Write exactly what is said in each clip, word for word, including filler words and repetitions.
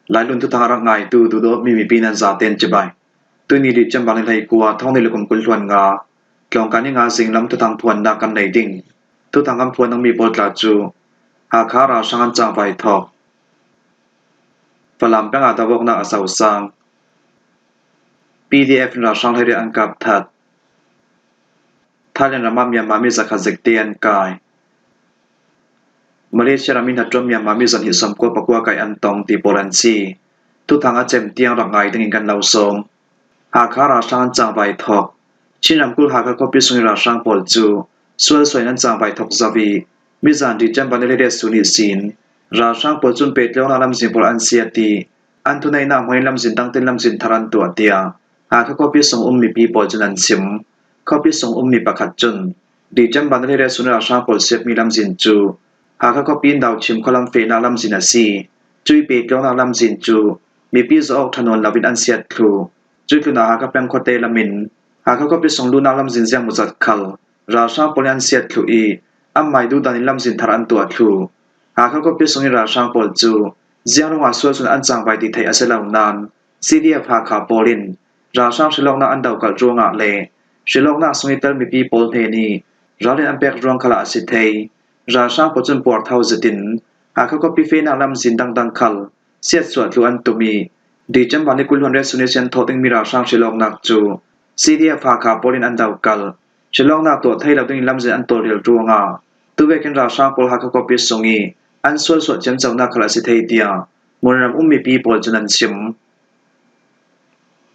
Lailun thuthang a rak ngaitu duhdawtmi mipi nan zaten cibai. Tuni December ni hleikua, thawng ni le kum kul hluan nga, tlawngkai ni nga zinglam thuthang phuannak kan nei ding. Thuthang kan phuan dingmi pawl tla cu Hakha ralhrang an cangvai thawk. Falam peng ah davawknak a sosang. P D F in ralhrang hleiriat an kap that. Thailand ram ah Myanmar mi zakhat zik te an kai. Malaysia ram in hnaṭuan Myanmar mi zahnih sawmkua pakua kai an tong ti pawl an si. Thuthang a cem tiang rak ngai dingin kan lo sawm. Hakha ralhrang an cangvai thawk. Chin ramkulh Hakha khuapi sungin ralhrang pawl cu sualsual in an cangvai thawk zo ih, mizan December ni hleiriat sun ihsin ralhrang pawl cun pehtlaihnak lamzin pawl an siat ih, an thuneihnak hmangin lamzin dangte lamzin thar an tuah, tiah Hakha khuapi sung um mipi pawl cun an chim. Khuapi sung ummi pakhat cun December ni hleiriat sun ralhrang pawl siatmi lamzin cu Hakha khuapi in Dauchim khualam fehnak lamzin a si. Cuih pehtlaihnak lamzin cu mipi zaw awk ṭha nawn loin an siat thluh. Cuih tlunah Hakha peng khuate lamin Hakha khuapi sung luhnak lamzin ziangmuzat khal ralhrang pawl in an siat thluh ih, anmai duhdan in lamzin thar an tuah thluh. Hakha khuapi sungin ralhrang pawl cu ziang ruangah sualsual in an cangvai ti theih a si lo nain, C D F Hakha pawl in ralhrang hrilawknak an dokalh ruangah le hrilawknak sung ih tel mipi pawl hnenih ral in an pek ruang khalah a si thei. Ralhrang pawl cun puartho zetin Hakha khuapi fehnak lamzin dangdang khal siatsuah thluh an tum ih, December ni kul hluan riat sun ihsin an thawh dingmi ralhrang hrilawknak cu C D F Hakha pawl in an dokalh. Hrilawknak tuah thei lo dingin lamzin an tawlrel ruangah tuvekin ralhrang pawl Hakha khuapi sung ih an sualsuah ciamconak khal a si thei, tiah hmunram um mipi pawl cun an chim.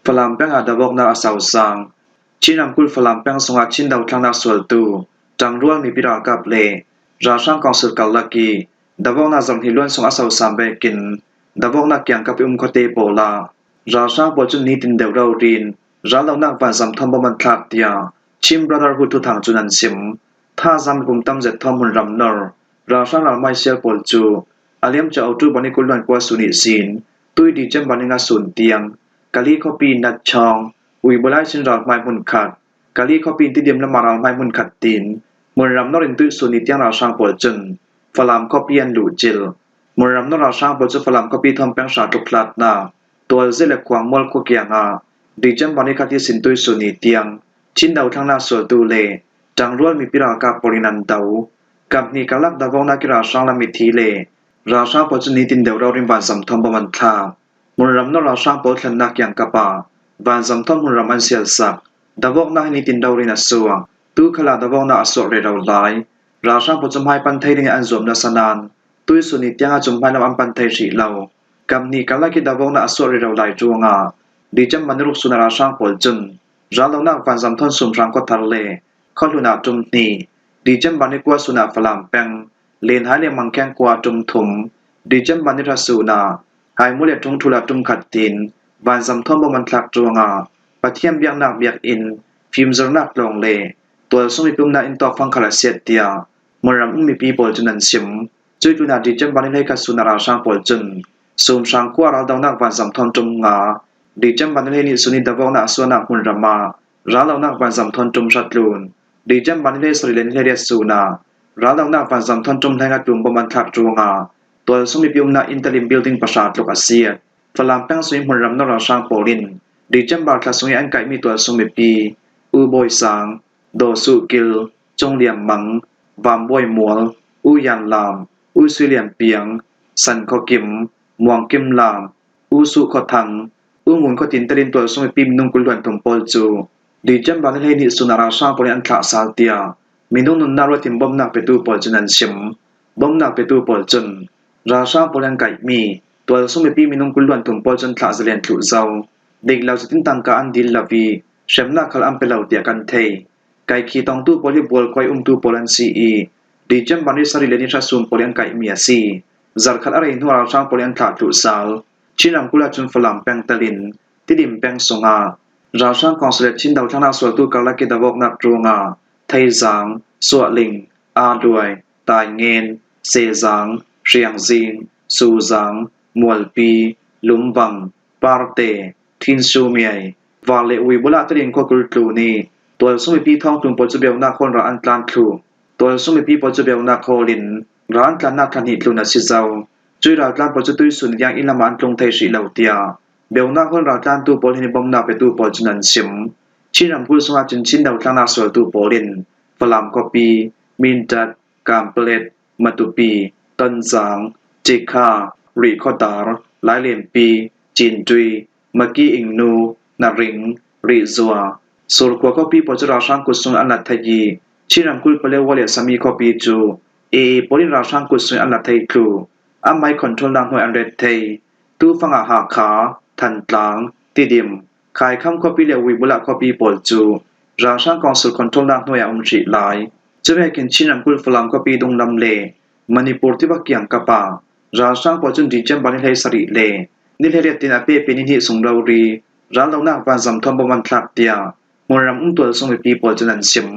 Falam peng ah davawknak a sosang. Chin ramkulh Falam peng sungah Chin dothlennak sualtu ṭangrual mipi ralkap le ralhrang kawngsil karlak ih davawknak zarh hnih luan sung a sosang vekin davawknak kiangkap ih um khuate pawl ah ralhrang pawl cun nitin deuh rori in raldonak vanzam thawn bom an thlak, tiah Chin Brotherhood thuthang cun an chim. Thazaang mipum tam zet thawn hmunram nor ralhrang ralhmai sial pawl cu a liamcia October ni kul hluan kua sun ihsin tui December ni nga sun tiang Kali khuapi Natchawng, Uibulai sin ralhmai hmunkhat, Kali khuapi in Tidim lamah ralhmai hmunkhat tiin hmunram nor in tuihsun ni tiang ralhrang pawl cun Falam khuapi an luhcilh. Hmunram nor ralhrang pawl cu Falam khuapi thawn peng hra tluk hlatnak Tualzia le Khuangmual khua kiangah December ni khat ihsin tuihsun ni tiang Chin dothlennak sualtu le ṭangrual mipi ralkap pawl in an do. Kap hnih karlak davawknak ih ralhrang lam mithi le ralhrang pawl cun nitin deuh rori in vanzam thawn bom an thlak. Hmunram nor ralhrang pawl thlennak kiangkap ah vanzam thawn hmunram an sialsak. Davawknak hi nitin rori in a suak. Tu khalah davawknak a suak rero lai. Ralhrang pawl cu hmai pan thei dingin an zuam nasa nain tuihsun ni tiang ahcun hmailam an pan thei hrih lo. Kap hnih karlak ih davawknak a suak rero lai ruangah December ni ruk sun ah ralhrang pawl cun raldonak vanzam thawn Sumhrang khuathar le khuahlun ah ṭum hnih, December ni kua sun ah Falam peng, Lenhai le Mangkheng khua ah ṭum thum, December ni hra sun ah Haimu le Ṭhungṭhul ah ṭum khat tiin vanzam thawn bom an thlak ruangah Pathian biaknak biakinn, fimzirnak tlawng le tualsung mipi umnak inn tawkfang khal a siat, tiah hmunram um mipi pawl cun an chim. Cuih tlunah December ni hleikhat sun ah ralhrang pawl cun Sumhrang khua ah raldonak vanzam thawn ṭum nga, December ni hleihnih sun ih davawknak a suahnak hmunram ah raldonak vanzam thawn ṭum hra tlun, December ni hleisarih le ni hleiriat sun ah raldonak vanzam thawn ṭum hleinga tlun bom an thlak ruangah tualsung mipi umnak inn telin building pahra tluk a siat. Falam peng sungih hmunram nor ralhrang pawl in December thla sungih an kaihmi tualsung mipi U Bawi Sang, Daw Suh Kil, Cung Liam Mang, Vam Bawi Mual, U Yan Lam, U Sui Lian Piang, San Khaw Kim, Muang Kim Lam, U Suh Khaw Thang, U Ngun Khaw Tin telin tualsung mipi minung kul hluan thum pawl cu December ni hleihnih sun ah ralhrang pawl in an thlah sal, tiah minung nunnak ruat in bomnak petu pawl cun an chim. Bomnak petu pawl cun ralhrang pawl an kaihmi tualsung mipi minung kul hluan thum pawl cun thlah zalen thluh zo. Dik lo zetin tangka an dil lo ih hremnak khal an pe lo tiah kan thei. Kaikhi tongtu pawl hi Bualkhuai umtu pawl an si ih December ni sarih le ni hra sun pawl ih an kaihmi a si. Zarhkhat a rei hnu ah ralhrang pawl ih an thlah thluh sal. Chin ramkulh ahcun Falam peng telin Tidim peng sungah ralhrang kawngsil le Chin dothlennak sualtu karlak ih davawknak ruangah Theizang, Suahling, Aduai, Taingen, Sezang, Hriangzing, Suzang, Mualpi, Lumvang, Parte, Thinsumiai, Var le Uibula telin khua kul tlun ih tualsung mipi thawngtlun pawl cu beunak hawl in ral an tlan thluh. Tualsung mipi pawl cu beunak hawl in ral an tlannak thla hnih tlun a si zo. Cui raltlan pawl cu tuisun liang inn lamah an tlung thei hrih lo tiah Beunak hawl raltlantu pawl hin i bomnak petu pawl cun an sim. Chin ramkulh sungah cincin dothlang nak sualtu pawl in Falam khuapi, Mindat, Kanpetlet, Matupi, Tonzang, Cikha, Rihkhawdar, Lailenpi, Cintui, Maki Ingnu, Naring, Rihzua, Surkhua khuapi pawl cu ralhrang kut sungin an la thei i, Chin ramkulh Paletwa le Sami khuapi cu A A pawl in ralhrang kut sungin an la thei thluh. Anmai control nak hnuai an ret thei. Tufang ah Hakha, Thantlang, Tidim, Khaikham khuapi le Uibula khuapi pawl cu ralhrang kawngsil control nak hnuai ah um hrih lai. Cuvekin Chin ramkulh Falam khuapi dunglam le Manipur tiva kiangkap ah ralhrang pawl cun December ni hleisarih le ni hleiriat tin a pehpi ni hnih sung rori raldonak vanzam thawn bom an thlak tiah hmunram um tualsung mipi pawl cun an sim.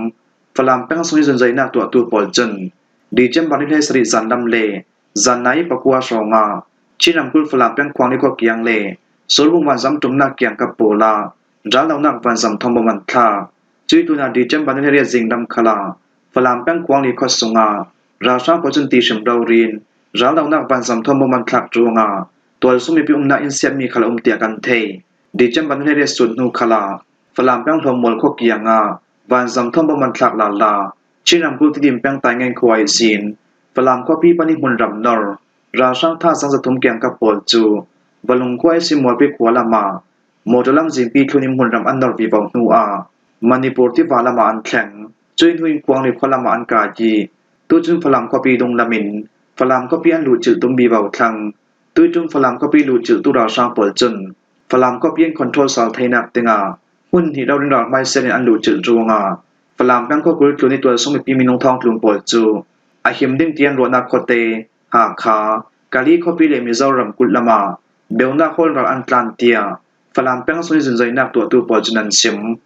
Falam peng sung i zunzoinak tuahtu pawl cun December ni hleisarih zanlam le zan nai pakua hrawngah Chin ramkulh Falam peng Khuangli khua kiang le Surbung vanzam ṭumnak kiangkap pawl ah raldonak vanzam thawn bom an thlak. Cui tlunah December ni hleiriat zinglam khal ah Falam peng Khuangli khua sungah ralhrang pawl cun ti hrim rori in raldonak vanzam thawn bom an thlak ruangah tualsung mipi umnak inn siatmi khal a um tiah kan thei. December ni hleiriat sut hnu khal ah Falam peng Hlawmmual khua kiangah vanzam thawn bom an thlak lala. Chin ramkulh Tidim peng Taingen khua ihsin Falam khuapi pan i hmunram nor ralhrang thazaang zathum kiangkap pawl cu Valung khua ihsin Mualpi khua lamah motor lamzinpi thlun in hmunram an nor vivo hnu ah Manipur tiva lamah an thleng. Cui hnu in Khuangli khua lamah an kai i, tucun Falam khuapi dunglam in Falam khuapi an luhcilh tum vivo thlang. Tuiṭum Falam khuapi luhcilhtu ralhrang pawl cun Falam khuapi an control sal theinak dingah hmun hnih rori in ralhmaisial in an luhcilh ruangah Falam peng khua kul tlun i tualsung mipi minung thawngtlun pawl cu a him ding ti an ruahnak khuate Hakha, Kali khuapi le Mizoram kulh lamah Beunak hawl ral an tlan tiah Falam peng sung i zunzoinak tuahtu pawl cun an sim.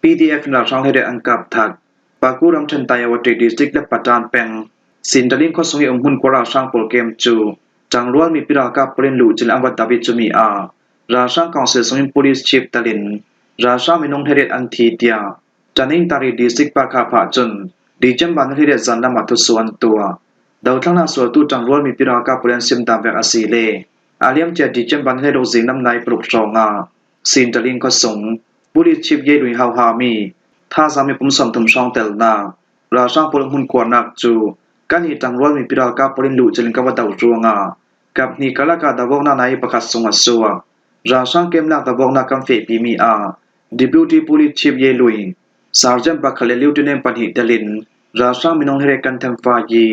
P D F in ralhrang hleiriat an kap thak. Paku ramṭhen Tayawati District le Patan peng Sindaling khua sung i umhmun khua ralhrang pawl kem cu ṭangrual mipi ralkap pawl in luhcilh an va dap i cumi ah ralhrang kawngsil sungin police chief telin ralhrang minung hleiriat an thi tiah Tanintari District Pakha phah cun December ni hleiriat zanlam ah thusuah an tuah. Dothlang nak sualtu ṭangrual mipi ralkap pawl in an sim dan vek a si le a liamcia December ni hleiruk zinglam nai paruk hrawngah Sindaling khua sung police chief Yei Lui hauhami thazaang mipum sawmthum hrawng telnak ralhrang pawl umhmun khuarnak cu kan i ṭangrual mipi ralkap pawl in luhcilh in ka va do ruangah kap hnih karlak ah davawknak nai pakhat sung a suak. Ralhrang kemnak davawknak kan fehpimi ah Deputy Police Chief Yei Lui, Sergeant pakhat le Lieutenant pahnih telin ralhrang minung hleiriat kan thenfai i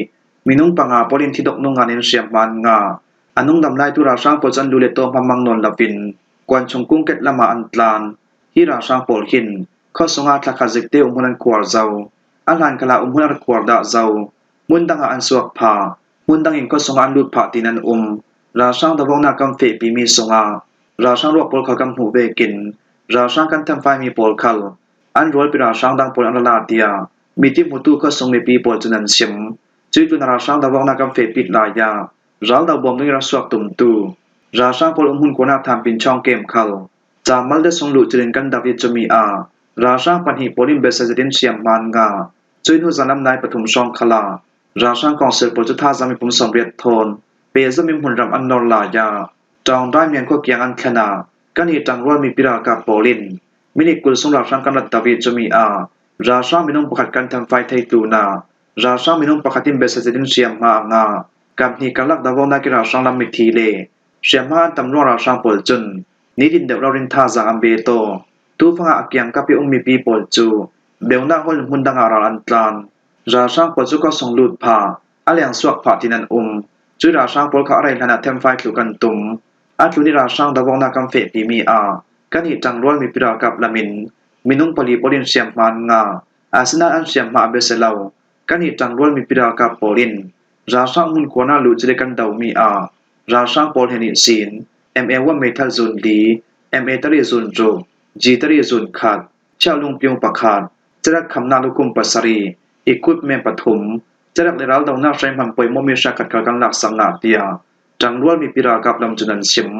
minung panga pawl in thidok nung ngan in hriamhma an ngah. A nungdam laitu ralhrang pawl cu an lu le taw hmang nawn loin kuanchung kungket lamah an tlan. Hi ralhrang pawl hin khua sungah thlakhat zikte umhmun an khuar zo. A hlan khalah umhmun an khuar dah zo. Hmun dangah an suak phah. Hmun dangin khua sungah an lut phah tiin an um. Ralhrang davawknak kan fehpimi sungah ralhrang ruak pawl khal kan hmuh vekin ralhrang kan thenfaimi pawl khal an rualpi ralhrang dang pawl an ra la tiah miti hmutu khua sung mipi pawl cun an sim. Cui tlunah ralhrang davawknak kan fehpit lai ah raldo bawm dingin ra suak tumtu ralhrang pawl umhmun khuarnak thampin chawng kem khal Caamal te sung luhcilh in kan do i cumi ah ralhrang pahnih pawl in biasia zetin hriamhma an ngah. Cui hnu zanlam nai pathum hrawng khal ah ralhrang kawngsil pawl cu thazaang mipum sawmriat thawn pehzom in hmunram an nor lai ah Ṭawngdai Mian khua kiang an thlen ah kan i ṭangrual mipi ralkap pawl in minit kul sung ralhrang kan rat do i cumi ah ralhrang minung pakhat kan thenfai thei tlunah ralhrang minung pakhat in biasia zetin hriamhma a ngah. Kap hnih karlak davawknak i ralhrang lam mithi le hriamhma an tam ruang ralhrang pawl cun nitin deuh rori in thazaang an be taw. Tufang ah a kiangkap i um mipi pawl cu Beunak hawl hmun dangah ral an tlan. Ralhrang pawl cu khua sung lut phah, a leng suak phah tiin an um. Cui ralhrang pawl kha a rei hlanah thenfai thluh kan tum. A tlun i ralhrang davawknak kan fehpimi ah kan i ṭangrual mipi ralkap lamin minung pali pawl in hriamhma an ngah. Asinain an hriamhma a biasia lo kan i ṭangrual mipi ralkap pawl in ralhrang hmun khuarnak luhcilh i kan domi ah ralhrang pawl hnen ihsin M A one meithal zun li, M A tari zun ruk, G tari zun khat, chiah lungpiung pakhat, carak khamnak lukum pasarih, equipment pathum, carak le raldonak hreihman poimawhmi hrekkhat khal kan laksak ngah tiah ṭangrual mipi ralkap lam cun an sim.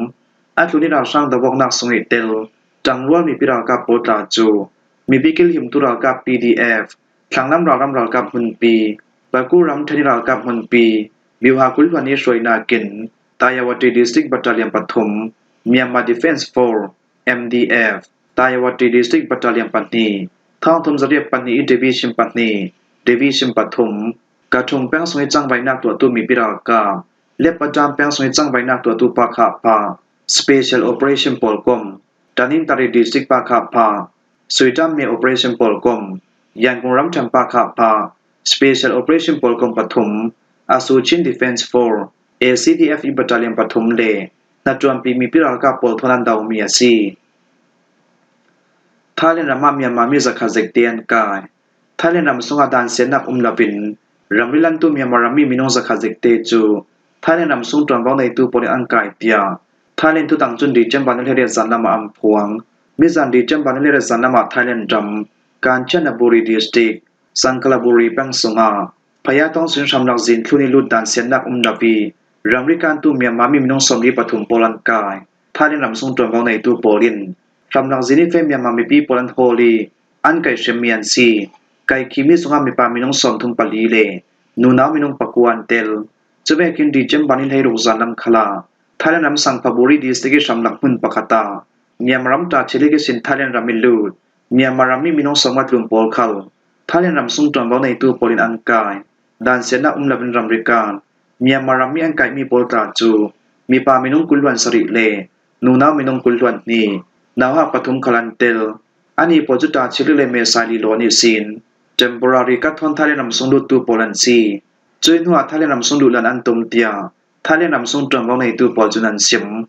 A tlun i ralhrang davawknak sung i tel ṭangrual mipi ralkap pawl tla cu mipi kilhimtu ralkap P D F, thlanglam ralram ralkap hmunpi, Paku ramṭhen i ralkap hmunpi, Miuha kul hluan ni hruainakin Tayawati District Battalion pathum, Myanmar Defence Force, M D F, Tayawati District Battalion pahnih, thawngthum zariat pahnih i Division pahnih, Division pathum, Kathung peng sung i cangvainak tuahtu mipi ralkap, Lepadam peng sung i cangvainak tuahtu Pakha pha, Special Operation Pawlkom, Tanintharyi District Pakha pha, Suidam Me Operation Pawlkom, Yangon ramṭhen Pakha pha, Special Operation Pawlkom pathum, Asu Chin Defence Force, A C D F i Battalion pathum le hnaṭuanpi mipi ralkap pawl thawn an do mi a si. Thailand ramah Myanmar mi zakhat zekte an kai. Thailand ram sungah dan siatnak um loin ramri lantu Myanmar rammi minung zakhat zekte cu Thailand ram sung ṭuanvo neitu pawl in an kai, tiah Thailand thuthang cun December ni hleiriat zan lamah an phuang. Mizan December ni hleiriat zan lamah Thailand ram Kanchanaburi District, Sangkalaburi peng sungah Phaya Thawng Sin hramlak zin thlun i lut dan siatnak um loin ramri kantu Myanmar mi minung sawmli pathum pawl an kai. Thailand ram sung ṭuanvo neitu pawl in hramlak zin i feh Myanmar mipi pawl an hawl i an kaihhriam mi an si. Kaikhimi sungah mipa minung sawmthum pali le nunau minung pakua an tel. Cuvekin December ni hleiruk zan lam khalah Thailand ram Sangphaburi District i hramlak hmun pakhat ah Myanmar ram ṭa thil i kisin Thailand ram i lut Myanmar rammi minung sawmnga tlun pawl khal Thailand ram sung ṭuanvo neitu pawl in an kai. Dan siatnak um loin ramri kan Myanmar rammi an kaihmi pawl tla cu mipa minung kul hluan sarih le nunau minung kul hluan hnih, nauhak pathum khal an tel. Ani pawl cu ṭa thil le mesai lilo an ihsin temporary kat thawn Thailand ram sung luttu pawl an si. Cuih hnuah Thailand ram sung lut loin an tum, tiah Thailand ram sung ṭuanvo neitu pawl cun an sim.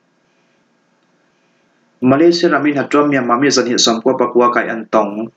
Malaysia ram i hnaṭuan Myanmar mi zahnih sawmkua pakua kaih an tong.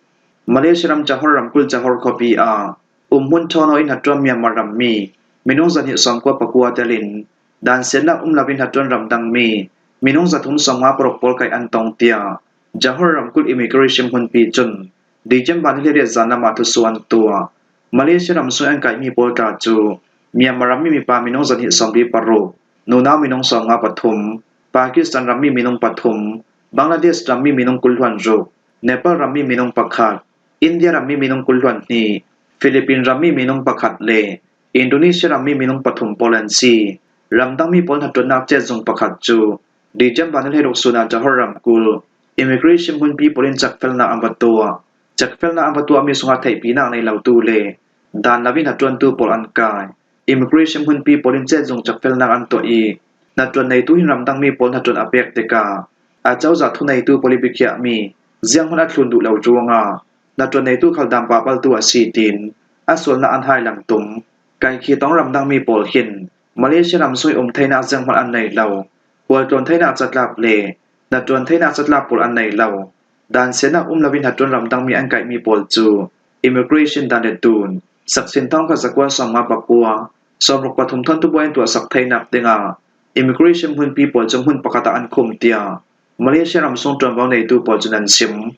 Malaysia ram Johor ramkulh Johor khuapi ah umhmun ṭhawn aw i hnaṭuan Myanmar rammi minung zahnih sawmkua pakua telin dan siatnak um loin hnaṭuan ramdangmi minung zathum sawmnga paruk pawl kaih an tong, tiah Johor ramkulh immigration hmunpi cun December ni hleiriat zan lamah thusuah an tuah. Malaysia ram sung an kaihmi pawl tla cu Myanmar rammi mipa minung zahnih sawmli paruk, nunau minung sawmnga pathum, Pakistan rammi minung pathum, Bangladesh rammi minung kul hluan ruk, Nepal rammi minung pakhat, India rammi minung kul hluan hnih, Philippines rammi minung pakhat le Indonesia rammi minung pathum pawl an si. Ramdangmi pawl hnaṭuannak cetzung pakhat cu December ni hleiruk sun ah Johor ramkulh immigration hmunpi pawl in cekfelnak an va tuah. Cekfelnak an va tuahmi sungah theihpinak nei lotu le dan loin hnaṭuantu pawl an kai. Immigration hmunpi pawl in cetzung cekfelnak an tuah i hnaṭuan neitu hin ramdangmi pawl hnaṭuan a pek tikah a cozah thuneitu pawl i biakhiahmi zianghman a thlun duh lo ruangah hnaṭuan neitu khal dan papaltu a si, tiin a sualnak an hai lang tum. Kaikhi tong ramdangmi pawl hin Malaysia ram sung i um theinak zianghman an nei lo, hualtlawn theinak catlap le hnaṭuan theinak catlap pawl an nei lo. Dan siatnak um loin hnaṭuan ramdangmi an kaihmi pawl cu immigration dan le tun, saksin thawngkhat zakua sawmnga pakua, sawmruk pathum thawn thubuai an tuahsak theinak dingah immigration hmunpi pawl cu hmun pakhat ah an khum, tiah Malaysia ram sung ṭuanvo neitu pawl cun an sim.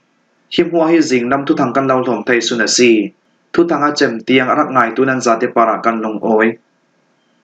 Hi hmuah hi zinglam thuthang kan lo hlawm thei sun a si. Thuthang a cem tiang a rak ngaitu nan zate parah kan lungawi.